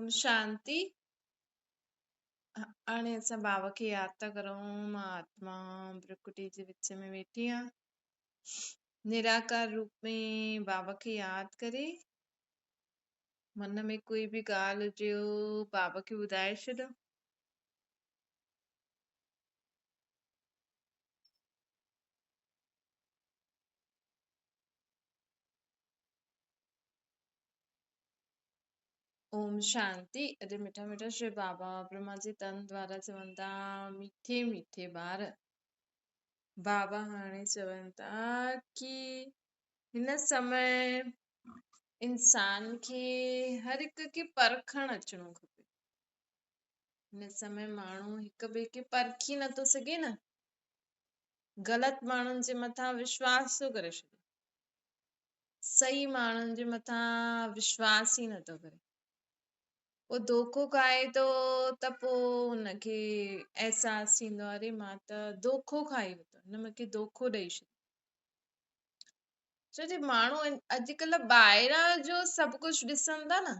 اوم شانتي. هاڻي اسان بابا کي ياد ٿا ڪرون. مان آتما برڪٽي جي وچ ۾ ويٺي آهيان. نراڪار روپ ۾ بابا کي ياد ڪري من ۾ ڪوئي به ڳالهه هجي بابا کي ٻڌائي ڇڏيو. اوم شانتي. اڄ مٺا مٺا شري بابا برهما جي تن دوارا چون ٿا ميٺي ميٺي ٻار. بابا هاڻي چون ٿا ڪي هن سمي انسان کي هر هڪ کي پرکڻ اچڻو کپي. هن سمي ماڻهو هڪ ٻئي کي پرکي نٿو سگهي نه، غلط ماڻهن جي مٿان وشواس ٿو ڪري ڇڏي، صحيح ماڻهن جي مٿان وشواس ئي نٿو ڪري. پوءِ ڌوکو کائي ٿو ته پوءِ هن کي احساس ٿيندو آهي اري مان ته ڌوکو کائي ورتو، هن مون کي ڌوکو ڏئي ڇڏيو. ڇو جي ماڻهو اڄڪلهه ٻاهران جو سڀ ڪجهه ڏسن ٿا نه،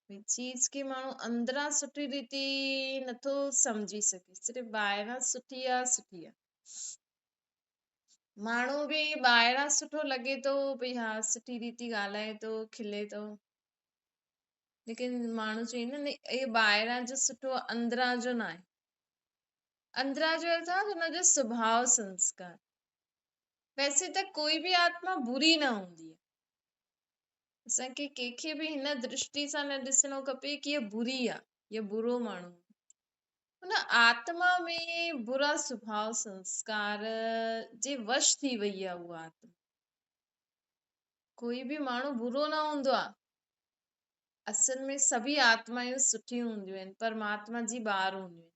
ڀئي چيز کي ماڻهو اندران سٺي ريتي نٿو سمجهي سگهي، صرف ٻاهران سٺي آهي سٺي آهي. ماڻهو به ٻاهران سٺو لڳي ٿو ڀئي ها سٺي ريتي ڳالهائي ٿو کلي ٿو، ليڪن ماڻهو چئي نه اهو ٻاهران جو سٺو آهي اندران جو نه آهي. اندران جو ارٿات هن جو سڀاءُ سنسڪار. ويسي ته ڪوئي به آتما بري نه هوندي آهي، اسان کي ڪنهن کي به هن درشٽي سان نه ڏسڻو کپي ڪي هيءَ بري آهي يا برو ماڻهو. هن آتما ۾ برا سڀاءُ سنسڪار جي وش ٿي وئي آهي اها آتما. ڪوئي به ماڻهو برو نه هوندو آهي، اصل ۾ سڀئي آتمائون سٺيون هونديون آهن، پرماتما جي ٻار هونديون آهن.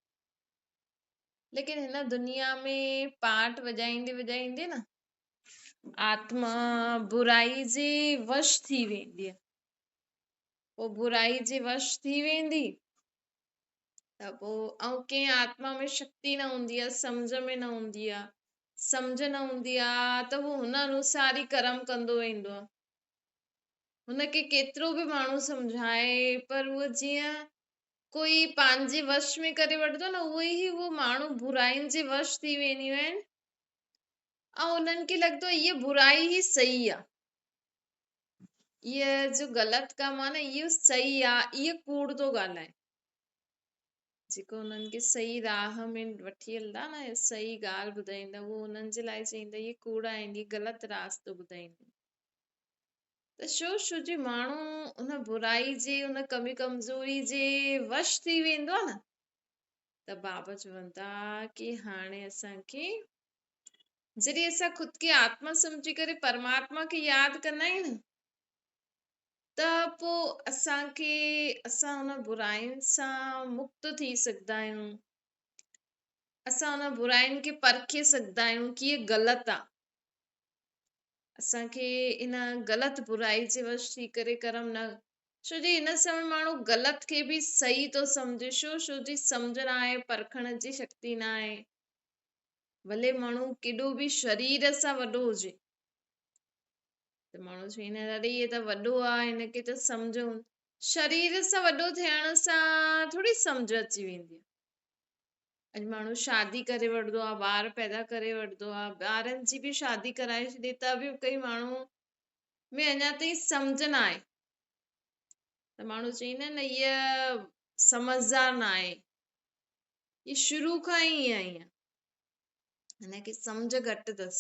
ليڪن هن دنيا ۾ پاٺ وڄائيندي وڄائيندي نه آتما برائي جي وش ٿي ويندي آهي. پوءِ برائي جي وش ٿي ويندي ته پوءِ ۽ ڪنهن آتما ۾ شڪتي نه هوندي آهي، سمجهه ۾ نه هوندي آهي، سمجهه نه هوندي آهي ته هو هن انوسار ئي ڪرم ڪندو ويندو آهي. هن کي ڪيترو به ماڻهو سمجهائي پر اهو جيئن ڪوئي پنهنجي وش ۾ ڪري وٺندو نه، اهو ئي اهو ماڻهو برائين جي وش ٿي وينديون آهن ۽ انهن کي لڳندو آهي اها برائي ئي صحيح آهي، اها جو غلط ڪم آهي نه اهو صحيح آهي، اهو ڪوڙ ٿو ڳالهائي. جيڪو انهن کي صحيح راهه ۾ وٺي هلندا نه، صحيح ڳالهه ٻڌائيندا، اهو انهن جي لاءِ چئيندا اهي ڪوڙا آهن، اهي غلط راستو ٻڌائيندا. ته ڇو؟ ڇو جي ماڻهو ان برائي جي، ان ڪمي ڪمزوري جي وش ٿي ويندو آهي نه. ته بابا چون ٿا ڪي هاڻي اسان کي جڏهن اسان خود کي آتما سمجهي ڪري پرماتما کي ياد ڪندا آهيون نه، ته پوءِ اسان ان برائين سان مڪت ٿي سگهندا آهيون، اسان ان برائين کي پرکي سگهندا آهيون ڪي اهي غلط آهي. اسان کي ان غلط برائي جي وش ٿي ڪري ڪرم نه، ڇو جي هن سمي ماڻهو غلط کي به صحيح ٿو سمجهي. ڇو؟ ڇو جي سمجهه نه آهي، پرکڻ جي شڪتي نه آهي. ڀلي ماڻهو ڪيڏو به شرير سان وڏو هجي ته ماڻهو چئي نه اري هي ته وڏو آهي، هن کي ته سمجهه هوندي. شرير سان وڏو ٿيڻ سان ٿوري سمجهه اچي ويندي آهي. اڄ ماڻهو شادي ڪري وٺندو آهي، ٻار پيدا ڪري وٺندو آهي، ٻارن جي به شادي ڪرائي ڇڏي ته به ڪئي ماڻهو ۾ اڃا تائين سمجهه نه آهي. ته ماڻهو چئيندا آهن نه هيءَ سمجهدار نه آهي، هيءَ شروع کان ئي ائين آهي، هن کي سمجهه گهٽ اٿس.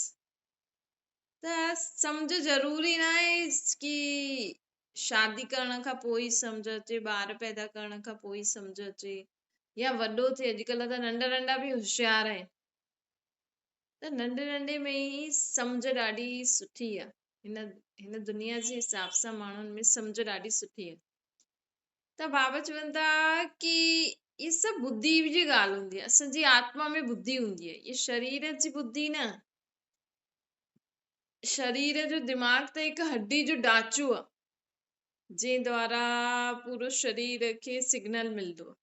ته سمجهه ضروري نه آهي ڪي شادي ڪرڻ کان پوءِ ئي سمجهه اچي، ٻار پيدا ڪرڻ کان پوءِ ئي سمجهه اچي يا وڏو ٿئي. اڄڪلهه ته ننڍا ننڍا به هوشيار آهن، ته ننڍي ننڍي ۾ ئي سمجهه ڏاڍي سٺي آهي. هن دنيا جي حساب سان ماڻهن ۾ سمجهه ڏاڍي سٺي آهي. ته بابا چون ٿا ڪي اهي سڀ ٻڌي جي ڳالهه هوندي آهي، اسان جي آتما ۾ ٻڌي هوندي آهي، اهي شرير جي ٻڌي نه. شرير جو دماغ ته هڪ هڏي جو ڍانچو آهي، جنهن دوارا پورو شرير کي سگنل ملندو آهي.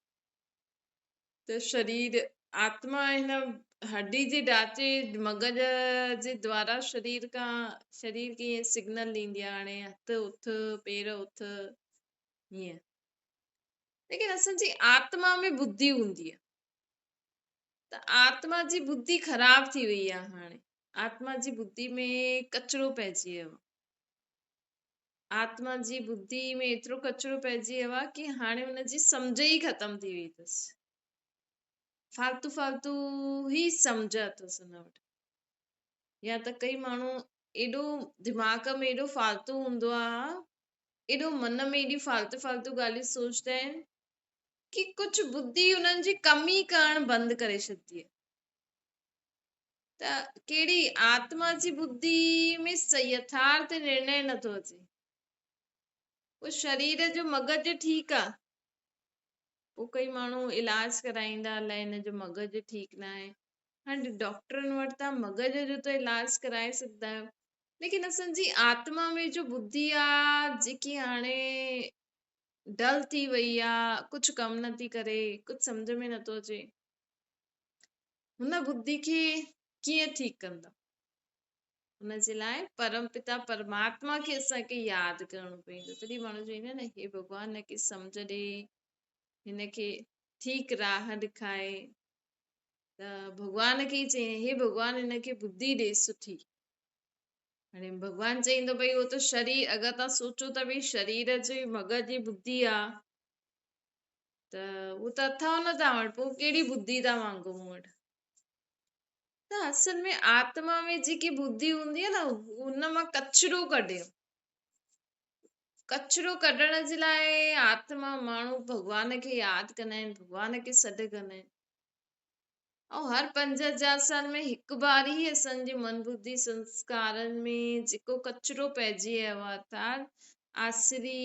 ته شرير آتما هن هڏي جي ڍانچي مغز جي دوارا شرير کي ائين سگنل ڏيندي آهي، هاڻي هٿ اٿ، پير اٿ، ائين. ليڪن اسان جي آتما ۾ ٻڌي هوندي آهي ته آتما جي ٻڌي خراب ٿي وئي آهي. هاڻي آتما جي ٻڌي ۾ ڪچرو پئجي ويو آهي. آتما جي ٻڌي ۾ ايترو ڪچرو پئجي ويو آهي ڪي هاڻي ان جي سمجهه ئي ختم ٿي وئي اٿس. فالتو فالتو ئي سمجهه اٿس ان وٽ. يا ته ڪئي ماڻهو ايڏو دماغ ۾ ايڏو فالتو هوندو آهي، ايڏو من ۾ ايڏيون فالتو فالتو ڳالهيون سوچدا آهن ڪي ڪجهه ٻڌي انهن جي ڪم ئي ڪرڻ بند ڪري ڇڏدي آهي. ته ڪهڙي آتما جي ٻڌي ۾ يٿارٿ نرڻي نٿو اچي. پوء شرير جو مغز ٺيڪ آ، پوء ڪئي ماڻهو علاج ڪرائيندا الائي هن جو مغز ٺيڪ نه آهي. هاڻي ڊاڪٽرن وٽ تان مغز جو ته علاج ڪرائي سگهندا آهيو، ليڪن اسان جي آتما ۾ جو ٻڌي آ جيڪي هاڻي ڊل ٿي وئي آ، ڪجهه ڪم نٿي ڪري، ڪجهه سمجهه ۾ نٿو اچي، هن ٻڌي کي ڪيئن ٺيڪ ڪندا؟ ان جي لاء پرم پتا پرماتما کي اسان کي ياد ڪرڻو پوندو. تڏهن ماڻهو چوندا آهن نه، هي ڀڳوان هن کي سمجهه ڏي، هن کي ٺيڪ راهه ڏکائي. ته ڀڳوان کي ئي چئين، هي ڀڳوان هن کي ٻڌي ڏي سٺي. هاڻي ڀڳوان چئيندو ڀئي اهو ته شرير، اگر تان سوچو ته ڀئي شرير جي مغز جي ٻڌي آ ته اهو ته اٿئو نه تان وٽ، پوء ڪهڙي ٻڌي ٿا مانگو مون وٽ؟ ته اصل ۾ آتما ۾ جيڪي ٻڌي هوندي آ نه، ان مان ڪچرو ڪڍيو. ڪچرو ڪڍڻ جي لاء آتما ماڻهو ڀڳوان کي ياد ڪندا آهن، ڀڳوان کي سڏ ڪندا آهن. ۽ هر 5000 سال ۾ هڪ بار ئي اسان جي من ٻڌي سنسڪارن ۾ جيڪو ڪچرو پئجي ويو آهي، ارٿات آسري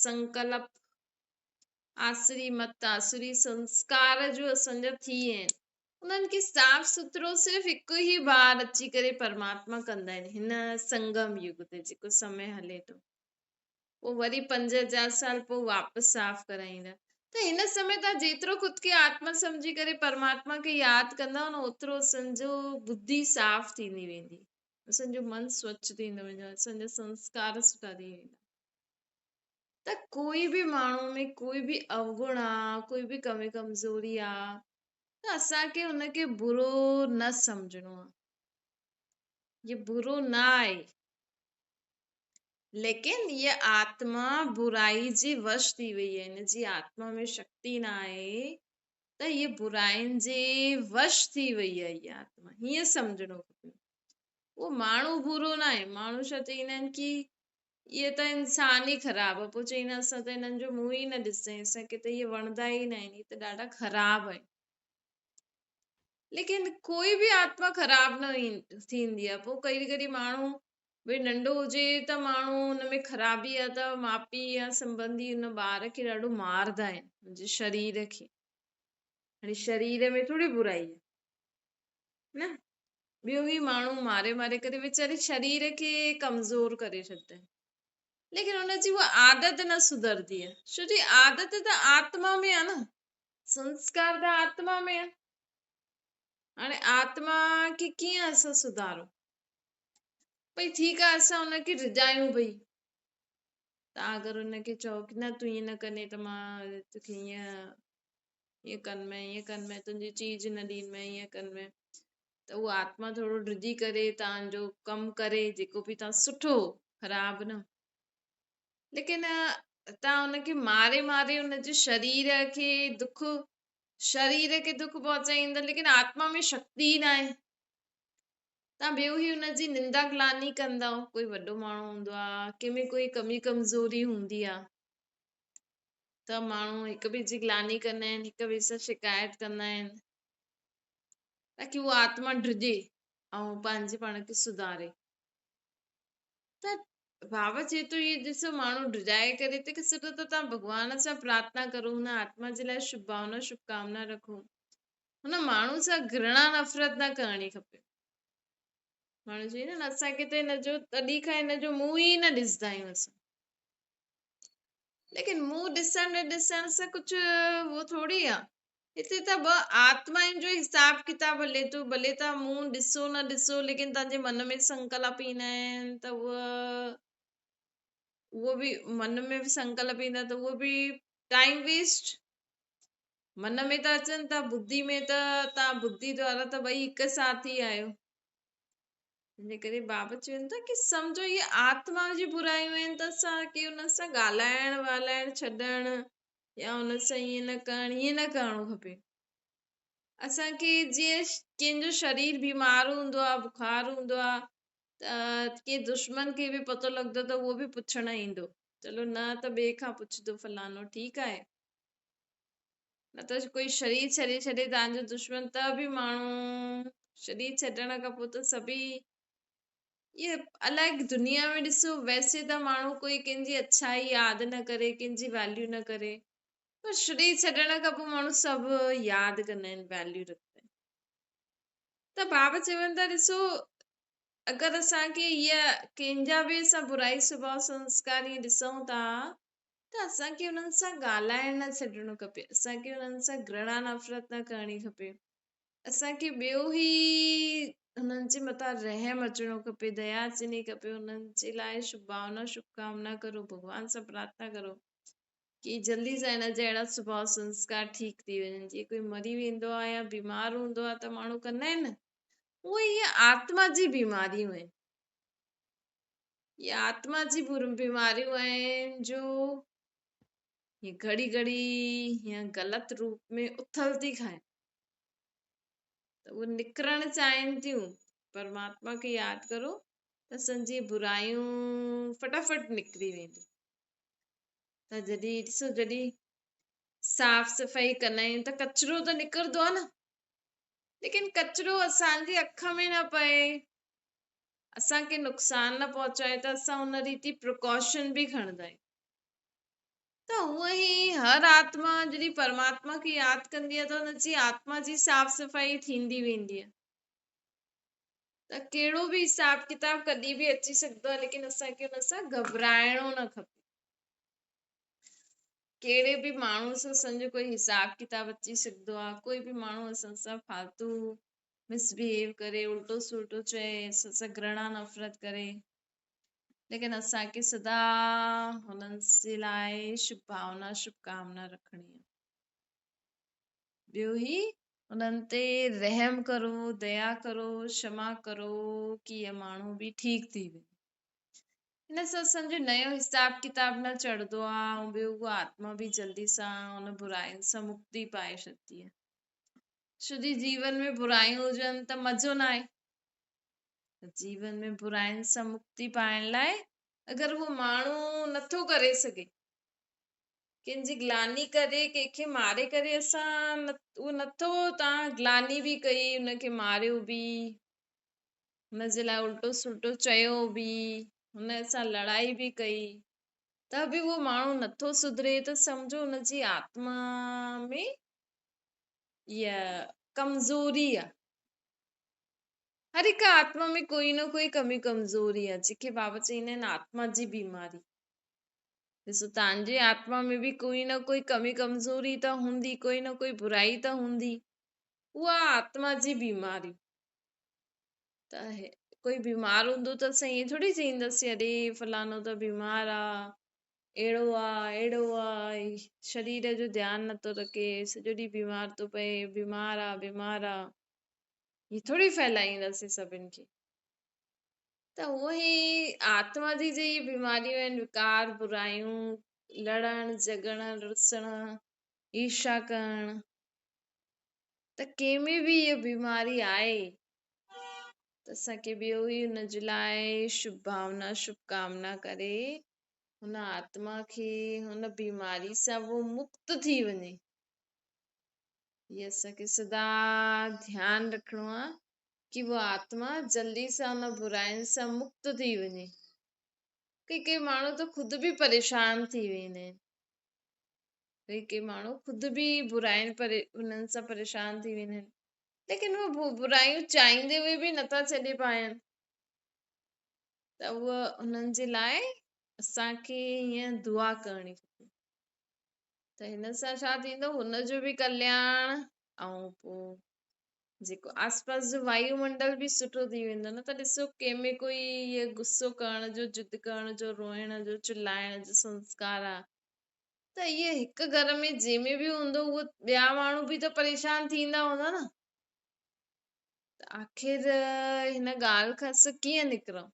سنڪلپ، آسري مت، آسري سنسڪار جو اسان جا ٿي ويا آهن، انهن کي صاف سٿرو صرف هڪ ئي بار اچي ڪري پرماتما ڪندا آهن هن سنگم يگ تي جيڪو سمي هلي ٿو. پوء وري 5000 سال پوء واپس صاف ڪرائيندا. ته هن سمي توهان جيترو خود کي آتما سمجهي ڪري پرماتما کي ياد ڪندؤ نه، اوترو اسان جو ٻڌي صاف ٿيندي ويندي، اسان جو من سوڇ ٿيندو ويندو، اسان جا سنسڪار سٺا ٿي ويندا. ته ڪوئي به ماڻهو ۾ ڪوئي به اوگڻ آ، ڪوئي به ڪمي ڪمزوري آ، ته اسان کي ان کي برو نه سمجهڻو آ. هي برو نه آهي. ليڪن هيء آتما برائي جي وش ٿي وئي آهي، هن جي آتما ۾ شڪتي نه آهي ته هيء براين جي وش ٿي وئي آهي هيء آتما، هيئن سمجهڻو کپي. اهو ماڻهو برو نه آهي. ماڻهو ڇا چئيندا آهن ڪي اهي ته انسان ئي خراب آهي، پوء چئيندا اسان ته هنن جو منهن ئي نه ڏسندا آهيون، اسان کي ته اهي وڻندا ئي نه آهن، اهي ته ڏاڍا خراب آهن. ليڪن ڪوئي به آتما خراب نه ٿيندي آهي. پوء ڪڏهن ڪڏهن ماڻهو ڀئي ننڍو هجي ته ماڻهو ان ۾ خرابي آ ته ماء پيء يا سنٻنڌي ان ٻار کي ڏاڍو ماردا آهن، ان جي شرير کي. هاڻي شرير ۾ ٿوري برائي آ نه، ٻيو هي ماڻهو ماري ماري ڪري ويچاري شرير کي ڪمزور ڪري ڇڏدا آهن، ليڪن ان جي اها عادت نه سڌرندي آ، ڇو جي عادت ته آتما ۾ آ نه، سنسڪار ته آتما ۾ آ. هاڻي آتما کي ڪيئن اسان سڌارون؟ ڀئي ٺيڪ آ اسان ان کي رڄايون ڀئي، تان اگر ان کي چئو ڪي نه تون ائين نه ڪندين ته مان توکي ائين ائين ڪندمين ائين ڪندمين تنهنجي چيز نه ڏيندمين ائين ڪندمين، ته اها آتما ٿورو ڊڄي ڪري تان جو ڪم ڪري جيڪو به تان سٺو، خراب نه. ليڪن تان ان کي ماري ماري ان جي شرير کي دک، شرير کي دک پهچائيندا، ليڪن آتما ۾ شڪتي ئي ناهي. تان ٻيو هي ان جي نندا گلاني ڪندؤ. ڪوئي وڏو ماڻهو هوندو آ، ڪنهن ۾ ڪوئي ڪمي ڪمزوري هوندي آ ته ماڻهو هڪ ٻئي جي گلاني ڪندا آهن، هڪ ٻئي سان شڪايت ڪندا آهن، تاڪي اها آتما ڊڄي ۽ پنهنجي پاڻ کي سڌاري. ته بابا چئي ٿو هي ڏسو ماڻهو ڊڄائي ڪري تنهن کان سٺو ته توهان ڀڳوان سان پرارٿنا ڪرو، هن آتما جي لاء شڀ ڀاونا شڀ ڪامنا رکو. هن ماڻهو سان گهرڻا نفرت نه ڪرڻي کپي. ماڻهو چئي نه اسان کي ته هن جو تڏهن کان هن جو منهن ئي نه ڏسندا آهيون اسان. ليڪن منهن ڏسڻ نه ڏسڻ سان ڪجهه هو ٿوري آ. هتي ته ٻه آتمائن جو حساب ڪتاب هلي ٿو. ڀلي توهان منهن ڏسو نه ڏسو، ليڪن توهان جي من ۾ سنڪلپ ايندا آهن ته اهو به من ۾ به سنڪلپ ايندا ته اهو به ٽائيم ويسٽ. من ۾ ته اچن ٿا، ٻڌي ۾ ته توهان ٻڌي دوارا ته ٻئي هڪ ساٿ ئي آهيو. ان جي ڪري بابا چون ٿا ڪي سمجهو اهي آتما جي برايون آهن ته اسان کي ان سان ڳالهائڻ والائڻ ڇڏڻ يا ان سان ائين نه ڪرڻ ائين نه ڪرڻو کپي. اسان کي جيئن ڪنهن جو شرير بيمار هوندو آهي، بخار هوندو آهي ته ڪنهن دشمن کي به پتو لڳندو ته اهو به پڇڻ ايندو، چلو نه ته ٻئي کان پڇندو فلاڻو ٺيڪ آهي، نه ته ڪوئي شرير ڇڏي ڇڏي توهان جو دشمن ته به ماڻهو شرير ڇڏڻ کان پوء ته سڀئي اهي الائي دنيا ۾ ڏسو ويسي ته ماڻهو ڪوئي ڪنهن جي اڇائي ياد نه ڪري، ڪنهن جي ويليو نه ڪري، پر شرير ڇڏڻ کان پوء ماڻهو سڀ ياد ڪندا آهن، ويليو رکندا آهن. ته بابا چون ٿا ڏسو اگر اسان کي هيء ڪنهن جا به اسان برائي سڀاء سنسڪار ائين ڏسون ٿا ته اسان کي انهن سان ڳالهائڻ نه ڇڏڻو کپي، اسان کي انهن سان گهرڻا نفرت نه ڪرڻي کپي، اسان کي ٻيو ئي انهن جي مٿان رحم اچڻو کپي، ديا اچڻي کپي، انهن جي لاء شڀ ڀاونا شڀ ڪامنا ڪرو، ڀڳوان سان پرارٿنا ڪرو ڪي جلدي سان هن جا اهڙا سڀاء سنسڪار ٺيڪ ٿي وڃن. جيئن ڪوئي مري ويندو آهي يا بيمار هوندو آهي ته ماڻهو ڪندا آهن نه، اهي اهي آتما جي بيماريون آهن. اهي آتما جي بيماريون آهن جو هي گهڙي گهڙي هيئن غلط روپ ۾ اٿل ٿي کائن ته اهي نڪرڻ چاهين ٿيون. پرماتما کي ياد ڪرو ته اسان جي برايون فٽافٽ نڪري وينديون. ته جڏهن ڏسو جڏهن صاف صفائي ڪندا آهيون ته ڪچرو ته نڪرندو آهي نه، ليڪن ڪچرو اسان جي اک ۾ نه پئي، اسان کي نقصان نه پهچائي ته اسان ان ريتي پريڪاشن به کڻندا آهيون. ته هونء ئي هر آتما جڏهن پرماتما کي ياد ڪندي آهي ته ان جي آتما جي صاف صفائي ٿيندي ويندي آهي. ته ڪهڙو به حساب ڪتاب ڪڏهن به اچي سگهندو آهي، ليڪن اسان کي ان سان گهٻرائڻو نه کپي. ڪهڙي به ماڻهو سان اسان جو ڪوئي حساب ڪتاب اچي سگهندو آهي، ڪوئي به ماڻهو اسان سان فالتو مس بهيو ڪري، الٽو سلٽو چئي، اسان سان گهرڻا نفرت ڪري، ليڪن اسان کي سدا هنن جي لاء شڀ ڀاونا شڀ ڪامنا رکڻي آهي. ٻيو هي انهن تي رحم ڪرو، ديا ڪرو، شما ڪرو ڪي اهي ماڻهو به ٺيڪ ٿي وڃي. هن سان اسان جو نيو حساب ڪتاب نه چڙهندو آهي ۽ ٻيو اها آتما به جلدي سان ان براين سان مڪتي پائي ڇڏندي آهي. ڇو جي جيون ۾ برايون هجن ته مزو ناهي. ته جيون ۾ براين سان مڪتي پائڻ لاء اگر اهو ماڻهو نٿو ڪري سگهي، ڪنهن جي گلاني ڪري ڪنهن کي ماري ڪري اسان اهو نٿو، تان گلاني به ڪئي، ان کي ماريو به، هن جي لاء الٽو سلٽو چيو به، هن سان لڙائي به ڪئي، ته به اهو ماڻهو نٿو سڌري ته سمجهو هن جي آتما ۾ اها ڪمزوري آهي. هر هڪ آتما ۾ ڪوئي نه ڪوئي ڪمي ڪمزوري آهي، جنهن کي بابا چئيندا آهن آتما جي بيماري. ڏسو توهان جي آتما ۾ به ڪوئي نه ڪوئي ڪمي ڪمزوري ته هوندي، ڪوئي نه ڪوئي برائي ته هوندي، اها آتما جي بيماري. ته ڪوئي بيمار هوندو ته اسان ائين ٿوري چئينداسين اري فلاڻو ته بيمار آ، اهڙو آ اهڙو آ، شرير جو ڌيان نٿو رکي، سڄو ڏينهن بيمار ٿو پئي، بيمار آ بيمار آ، هي ٿوري ڦهلائينداسين سڀن کي. ته اهي ئي آتما جي جي بيماريون آهن، وڪار، برايون، لڙڻ، جهڳڙڻ، رسڻ، عيرشا ڪرڻ، ته ڪنهن ۾ به اها بيماري آهي ته اسان کي ٻيو ئي ان جي لاء شڀ ڀاونا شڀ ڪامنا ڪري هن آتما کي هن بيماري سان اهو مڪت ٿي وڃي. هي اسان کي سدا ڌيان رکڻو آهي ڪي اها آتما جلدي سان ان براين سان مڪت ٿي وڃي. ڪي ڪي ماڻهو ته خود به پريشان ٿي ويندا آهن. ڪي ڪي ماڻهو خود به براين انهن سان پريشان ٿي ويندا آهن، ليڪن اهي برايون چاهيندي هئي به نٿا ڇڏي پائن، ته اهو انهن جي لاء اسان کي هيئن دعا ڪرڻي کپي ته هن سان ڇا ٿيندو، هن جو به ڪلياڻ ۽ پوء جيڪو آس پاس جو وايو منڊل به سٺو ٿي ويندو. نه ته ڏسو ڪنهن ۾ ڪوئي غصو ڪرڻ جو، ضد ڪرڻ جو، روئڻ جو، چلائڻ جو سنسڪار آ، ته اهي هڪ گهر ۾ جنهن ۾ به هوندو اهو ٻيا ماڻهو به ته پريشان ٿيندا هوندا نه. ته آخر هن ڳالهه کان اسان ڪيئن نڪرون؟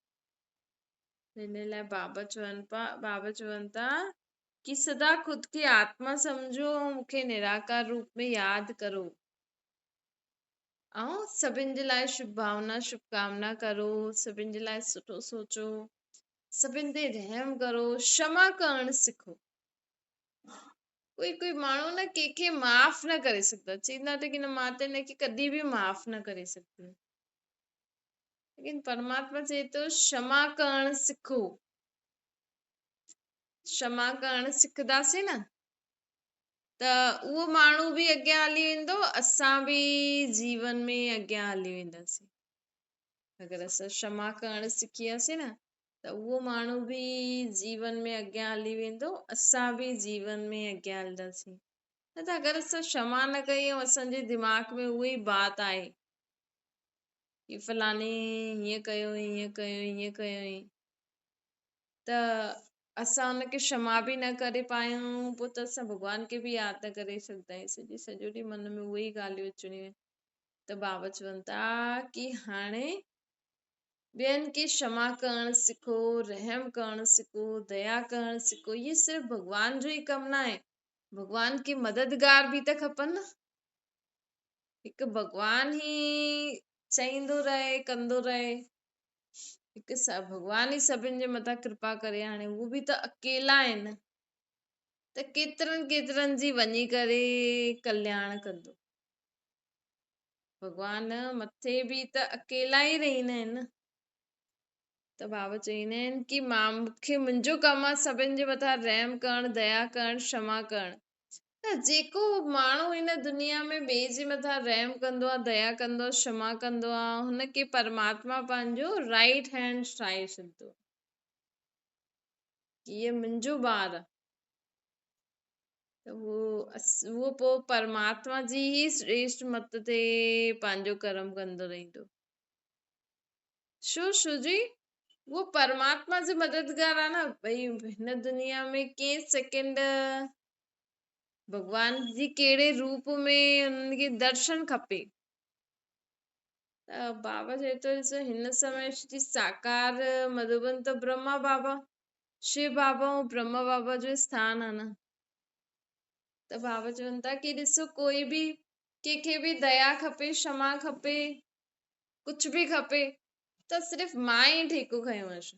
هن لاء بابا چون پيا، بابا چون ٿا ڪي سدا خود کي آتما سمجهو ۽ مون کي نراڪار روپ ۾ ياد ڪرو ۽ سڀن جي لاء شڀ ڀاونا شڀ ڪامنا ڪرو، سڀن جي لاء سٺو سوچو، سڀن تي رحم ڪرو، شما ڪرڻ سکو. ڪوئي ڪوئي ماڻهو نه ڪنهن کي معاف نه ڪري سگهندو، چئيندا ته ڪي نه مان ته هن کي ڪڏهن به معاف نه ڪري سگهندس، ليڪن پرماتما چئي ٿو شما ڪرڻ سکو. شما ڪرڻ سکنداسين نه ته اهو ماڻهو به اڳيان هلي ويندو، اسان به جيون ۾ اڳيان هلي وينداسين. اگر اسان شما ڪرڻ سکي وياسين نه ته اهو ماڻهو به جيون ۾ اڳيان هلي ويندو، اسان به جيون ۾ اڳيان هلنداسين. نه ته اگر اسان شما نه ڪئي ۽ اسان جي دماغ ۾ اهو ئي بات آهي ڪي فلاڻي هيئن ڪيو هيئن ڪيو هيئن ڪيو ته اسان ان کي شما به نه ڪري پايون، پوء ته اسان ڀڳوان کي به ياد نه ڪري سگهندا آهيون. سڄي سڄو ڏينهن من ۾ اهي ئي ڳالهيون اچڻيون آهن. ته بابا چون ٿا ڪي هاڻي ٻين کي شما ڪرڻ سکو، رحم ڪرڻ سکو، ديا ڪرڻ سکو. اهي صرف ڀڳوان جو ئي ڪم نه آهي، ڀڳوان کي مددگار به ته کپن نه. هڪ ڀڳوان ئي چئيندو رهي، ڪندو رهي، هڪ ڀڳوان ئي سڀن جي مٿان ڪرپا ڪري. هاڻي هو به ته اڪيلا آهن ته ڪيترن ڪيترن جي وڃي ڪري ڪلياڻ ڪندو. ڀڳوان مٿي به ته اڪيلا ئي رهندا آهن نه. ته بابا چئيندا آهن ڪي مان مونکي منهنجو ڪم آهي سڀن جي مٿان رحم ڪرڻ، ديا ڪرڻ، شما ڪرڻ. ته جيڪو ماڻهو هن دنيا ۾ ٻئي جي مٿان رحم ڪندو آهي، ديا ڪندو آهي، شما ڪندو آهي، هن کي پرماتما پنهنجو رائيٽ هينڊ ٺاهي ڇڏندو آهي ڪي هي منهنجو ٻار آهي. ته اهو پوء پرماتما جي ئي شريشٽ مت تي پنهنجو ڪرم ڪندو رهندو. ڇو؟ ڇو جي اهو پرماتما جو مددگار آهي نه. ڀئي هن دنيا ۾ ڪنهن سيڪنڊ ڀڳوان جي ڪهڙي روپ ۾ انهن کي درشن کپي. ته بابا چئي ٿو ڏسو هن سمي جي ساڪار مڌوبن ته برهما بابا، شو بابا ۽ برهما بابا جو اسٿان آهي نه. ته بابا چون ٿا ڪي ڏسو ڪوئي به ڪنهن کي به ديا کپي، شما کپي، ڪجهه به کپي ته صرف مان ئي ٺيڪو کنيو آهي. ڇو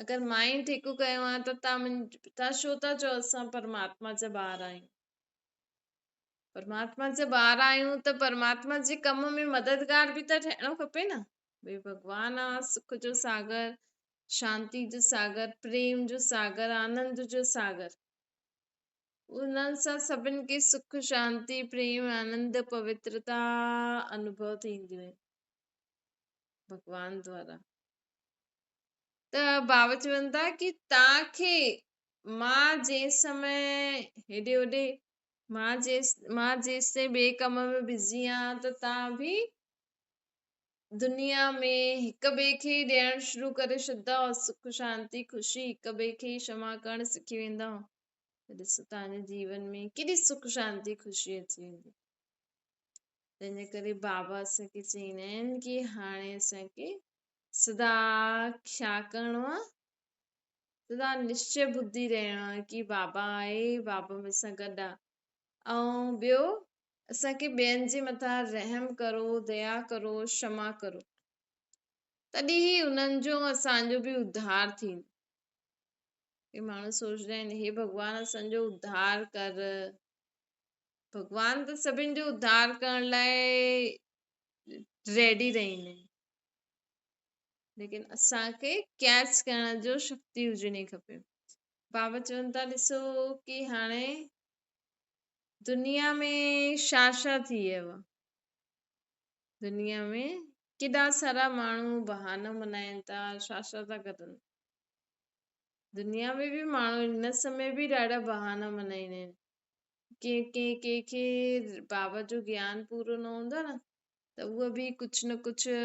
اگر مان ئي ٺيڪو کنيو آهي ته تان ڇو ٿا چئو اسان پرماتما جا ٻار آهيون. پرماتما جا ٻار آهيون ته پرماتما جي ڪم ۾ مددگار به ته ٺهڻو کپي نه. ڀئي ڀڳوان آ سک جو ساگر، شانتي جو ساگر، پريم جو ساگر، آنند جو ساگر. انهن سان سڀن کي سک، شانتي، پريم، آنند، پوترتا انوڀو ٿينديون آهن ڀڳوان دوارا. ته بابا چون ٿا ڪي تان کي مان جنهن سمي هيڏي هوڏي مان مان جيستائين ٻئي ڪم ۾ بزي آهيان ته تان به دنيا ۾ هڪ ٻئي کي ئي ڏيڻ شروع ڪري ڇڏيندا ۽ سک شانتي خوشي هڪ ٻئي کي ئي شما ڪرڻ سکي ويندا ته ڏسو توهان جي جيون ۾ ڪيڏي سک شانتي خوشي اچي ويندي. تنهن جي ڪري بابا اسان کي چئيندا آهن ڪي هاڻي اسان کي سدا ڇا ڪرڻو آهي؟ سدا نشچي ٻڌي رهڻو آهي ڪي بابا آهي، بابا مون سان گڏ آهي ۽ ٻيو اسان کي ٻين جي مٿان رحم ڪرو، ديا ڪرو، شما ڪرو، تڏهن ئي انهن جو ۽ اسان جو به اڌار ٿيندو. ڪي ماڻهو سوچندا آهن، هي ڀڳوان اسان جو اڌار ڪر. ڀڳوان ته سڀن جو اڌار ڪرڻ لاء ريڊي رهندا آهن، ليڪن اسان کي ڪيچ ڪرڻ جو شڪتي هجڻي کپي. بابا چون ٿا ڏسو ڪي هاڻي دنيا ۾ ڇا ڇا ٿي ويو آ. دنيا ۾ ڪيڏا سارا ماڻهو بهانا منائين ٿا، ڇا ڇا ٿا ڪرن. دنيا ۾ به ماڻهو هن سمي به ڏاڍا بهانا منائيندا آهن. ڪنهن ڪنهن ڪنهن کي بابا جو گيان پورو نه هوندو آ نه ته اهي به ڪجهه نه ڪجهه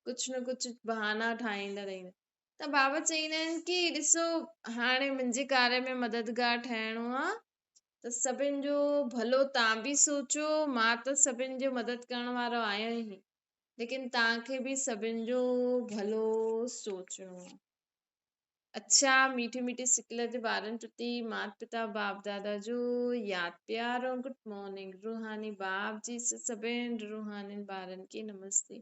ڪجهه نه ڪجهه بهانا ٺاهيندا رهندا. ته بابا چئيندا آهن ڪي ڏسو هاڻي منهنجي ڪاري ۾ مددگار ٺهڻو آ ته سڀن جو ڀلو تان به سوچو، مان ته سڀن جو مدد ڪرڻ وارو آهيان ئي، ليڪن تان کي به سڀن جو ڀلو سوچڻو آ. اڇا ميٺي ميٺي سڪل جي ٻارن پرتي مات پتا باپ دادا جو ياد پيار ۽ گڊ مارننگ. روحاني باپ جي سڀن روحانين ٻارن کي نمستي.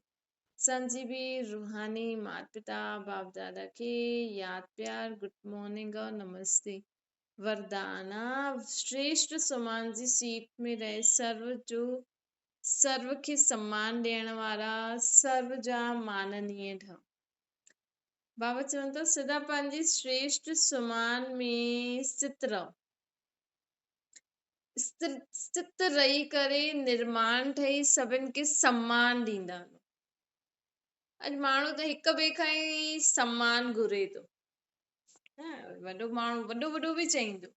اسان جي به روحاني مات پتا باپ دادا کي ياد پيار گڊ مارننگ اور نمستي. وردان آ شريشٽ سمان جي سيٽ ۾ رهي سرو جو سرو کي سمان ڏيڻ وارا سرو جا ماننيه ٺهو. بابا چون ٿا سدا پنهنجي شريشٽ سمان ۾ اسٿت رهو. اسٿت رهي ڪري نرمان ٺهي سڀن کي سمان ڏيندا وڃو. اڄ ماڻهو ته هڪ ٻئي کان ئي سمان گهري ٿو. وڏو ماڻهو وڏو وڏو به چئيندو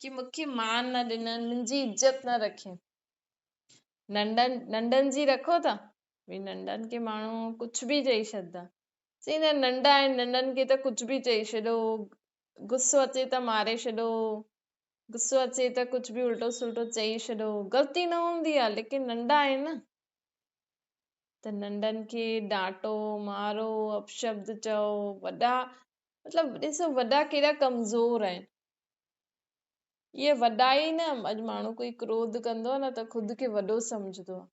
ڪي مون کي مان نه ڏنن، منهنجي عزت نه رکين. ننڍن ننڍن جي رکو ٿا، ڀئي ننڍن کي ماڻهو ڪجهه به چئي ڇڏدا. چئيندا ننڍا آهن، ننڍن کي ته ڪجهه به چئي ڇڏو، غصو اچي ته ماري ڇڏو، غصو اچي ته ڪجهه به الٽو سلٽو چئي ڇڏو. غلطي نه هوندي آهي، ليڪن ننڍا آهن نه، ته ننڍن کي ڊانٽو، مارو، اپشبد چئو. وڏا مطلب ڏسو وڏا ڪيڏا ڪمزور آهن. اهي وڏا ئي نه، اڄ ماڻهو ڪوئي ڪروڌ ڪندو آهي نه ته خود کي وڏو سمجهندو آهي،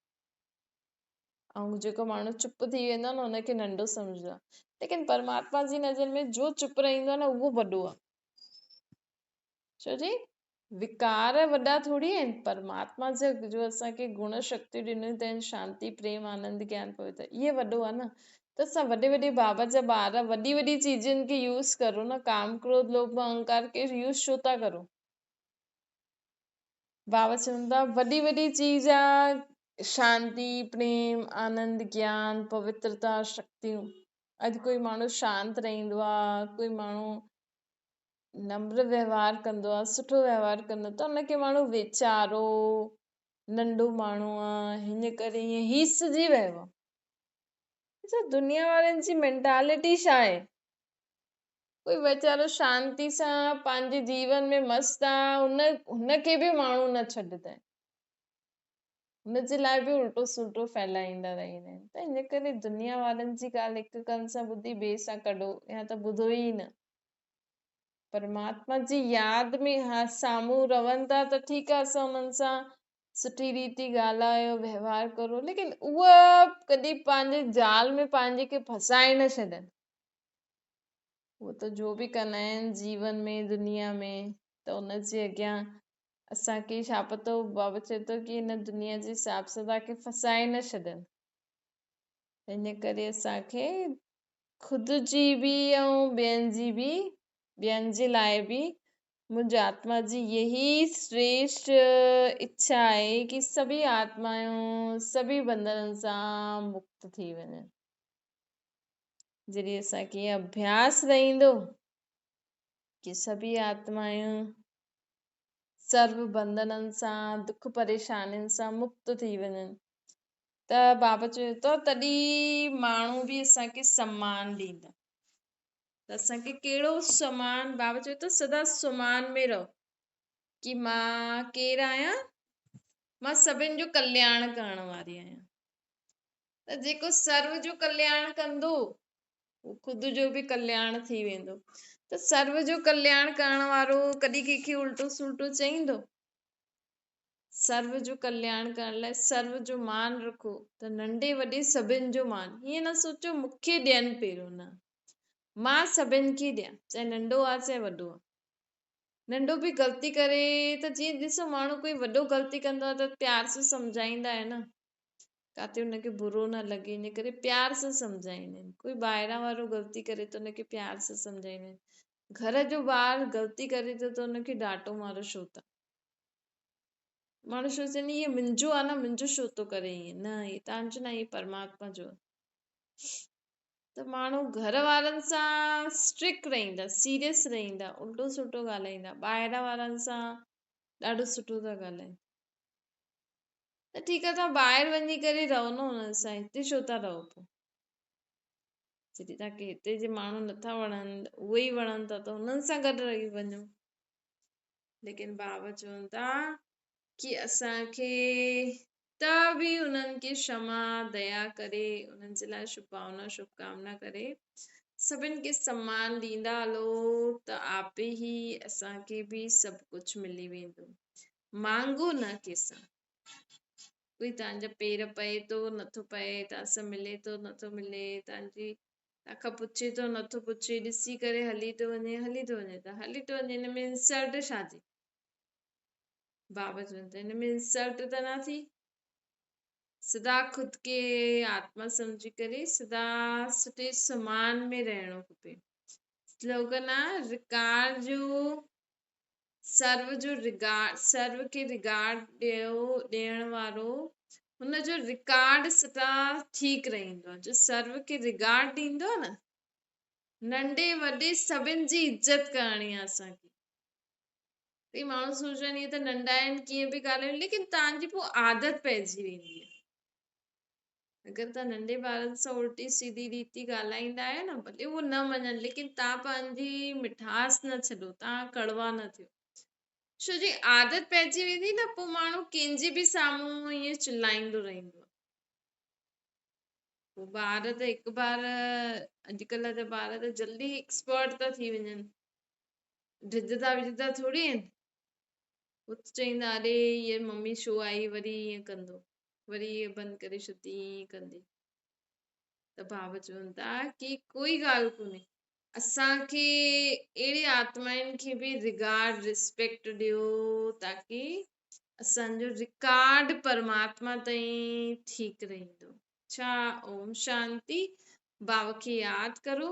۽ جيڪو ماڻهو چپ ٿي ويندو آهي نه ان کي ننڍو سمجهندو آهي. ليڪن پرماتما جي نظر ۾ جو چپ رهندو آهي نه اهو وڏو آهي. ڇو جي وڪار وڏا ٿوري آهن، پرماتما جا جو اسان کي گڻ شڪتيون ڏنيون اٿن، شانتي، پريم، آنند، گيان، پوتر، اهي وڏو آهي نه. ته اسان وڏي وڏي بابا جا ٻار وڏي وڏي چيزن کي يوز ڪرو نه، ڪام، ڪروڌ، لوڀ، اهنڪار کي يوز ڇو ٿا ڪرو؟ بابا چون ٿا وڏي وڏي چيز آ شانتي، پريم، آنند، گيان، پوترتا، شڪتيون. اڄ ڪوئي ماڻهو شانت رهندو آ، ڪوئي ماڻهو نمر وهنوار ڪندو آ، سٺو وهنوار ڪندو ته ان کي ماڻهو ويچارو ننڍو ماڻهو آ، هن ڪري ائين هيسجي ويو آ. اڇا دنيا وارن جي مينٽالٽي ڇا آهي؟ ڪوئي ويچارو شانتي سان پنهنجي جيون ۾ مست آ، هن کي به ماڻهو نه ڇڏندا آهن، هن جي لاء به الٽو سلٽو ڦهلائيندا رهندا آهن. ته ان ڪري دنيا وارن جي ڳالهه هڪ ڪن سان ٻڌي ٻئي سان ڪڍو يا ته ٻڌو ئي نه. پرماتما جي ياد ۾ ها سامهون رهن ٿا ته ٺيڪ آهي، اسان انهن سان سٺي ريتي ڳالهايو وهنوار ڪرو، ليڪن اها ڪڏهن پنهنجي جال ۾ پنهنجي کي ڦسائي نه ڇڏن. اهو ته جو به ڪندا آهن جيون ۾ دنيا ۾ ته ان جي اڳيان اسان کي ڇا پتو. بابا چئي ٿو ڪي هن دنيا جي حساب سان توهان کي ڦسائي نه ڇڏن. ان ڪري اسان کي خود جي به ۽ ٻين جي به، ٻين جي لاء به منهنجي آتما جي يهي شريشٽ اڇا آهي ڪي سڀئي آتمائون سڀئي بنڌنن سان مڪت ٿي وڃن. جڏهن اسان کي اڀياس رهندو ڪي سڀئي آتمائون سرو بنڌنن سان، دک پريشانين سان مڪت ٿي وڃن ته بابا چيو ته تڏهن ماڻهو به اسان کي سمان ڏيندا. ته اسان کي ڪهڙو سمان؟ بابا چيو ته سدا سمان ۾ رهو ڪي مان ڪير آهيان، مان سڀن جو ڪلياڻ ڪرڻ واري آهيان. ته جيڪو سرو جو ڪلياڻ ڪندو هو خود جو به ڪلياڻ ٿي ويندو. ته سرو جو ڪلياڻ ڪرڻ وارو ڪڏهن ڪنهن کي الٽو سلٽو چئيندو؟ سرو جو ڪلياڻ ڪرڻ لاء سرو جو مان رکو ته ننڍي وڏي سڀن جو مان. هيئن نه سوچو مون کي ڏين پهريون، نه، مان سڀن کي ڏيان، چاهي ننڍو آ چاهي وڏو آ. ننڍو به غلطي ڪري ته جيئن ڏسو ماڻهو ڪوئي وڏو غلطي ڪندو آ ته پيار سان سمجهائيندا آهن نه، ڪاٿي ان کي برو نه لڳي، ان ڪري پيار سان سمجهائيندا آهن. ڪوئي ٻاهران وارو غلطي ڪري ته ان کي پيار سان سمجهائيندا آهن. گهر جو ٻار غلطي ڪري ٿو ته ان کي ڊاٽو مارو ڇو ٿا؟ ماڻهو سوچين هي منهنجو آ نه، منهنجو ڇو ٿو ڪري ائين؟ نه، هي تنهنجو نه، هي پرماتما جو آ. ته ماڻهو گهر وارن سان اسٽرڪ رهندا، سيريس رهندا، الٽو سلٽو ڳالهائيندا، ٻاهران وارن سان ڏاڍو سٺو ٿا ڳالهائين. ته ٺيڪ آ، توهان ٻاهر وڃي ڪري رهو نه انهن سان، هتي ڇو ٿا رهو پوء؟ جڏهن توهان کي هتي جي ماڻهو نٿا وڻن، اهي ئي وڻن ٿا ته انهن سان گڏ رهي وڃو. ليڪن بابا چون ٿا ڪي اسان کي ته به انهن کي شما ديا ڪري انهن جي لاء شڀ ڀاونا شڀ ڪامنا ڪري سڀن کي سمان ڏيندا هلو ته آپي ئي اسان کي به سڀ ڪجهه ملي ويندو. مانگو نه ڪنهن سان. ڪوئي توهان جا پير پئي ٿو نٿو پئي، توهان سان ملي ٿو نٿو ملي، توهان جي توهان کان پڇي ٿو نٿو پڇي، ڏسي ڪري هلي ٿو وڃي، هلي ٿو وڃي ته هلي ٿو وڃي، هن ۾ انسلٽ ڇا جي؟ بابا چون ٿا هن ۾ انسلٽ ته نه ٿي. سدا خود کي آتما سمجهي ڪري سدا سٺي سمان ۾ رهڻو کپي. سلوگن آ رڪارڊ جو سرو جو رگارڊ سرو کي رگارڊ ڏيو ڏيڻ وارو هن جو رڪارڊ سدا ٺيڪ رهندو آ. جو سرو کي رگارڊ ڏيندو آ نه ننڍي وڏي سڀن جي عزت ڪرڻي آ اسان کي. ڪي ماڻهو سوچن اهي ته ننڍا آهن ڪيئن به ڳالهايون ليڪن توهان جي پوء عادت پئجي ويندي آهي. اگر توهان ننڍي ٻارن سان الٽي سيڌي ريتي ڳالهائيندا آهيو نه ڀلي اهو نه مڃن ليڪن توهان پنهنجي مٺاس نه ڇڏو توهان ڪڙوا نه ٿيو ڇو جي عادت پئجي ويندي نه پوء ماڻهو ڪنهن جي به سامهون ائين چلائيندو رهندو آهي. پوء ٻار ته هڪ بار اڄڪلهه جا ٻار ته جلدي ايڪسپرٽ ٿا ٿي وڃن ڊڄندا وڄندا ٿوري آهن. هو ته چئيندا اڙي هيء ممي ڇو آئي وري ائين ڪندو وري هيء بند ڪري ڇڏي ائين ڪندي ته بابا چون ٿا ڪي ڪوئي ڳالهه ڪونهي اسان کي اهڙي آتمائن کي به رگارڊ رسپيڪٽ ڏيو تاڪي اسان جو رڪارڊ پرماتما تائين ٺيڪ رهندو. اڇا اوم شانتي بابا کي ياد ڪرو.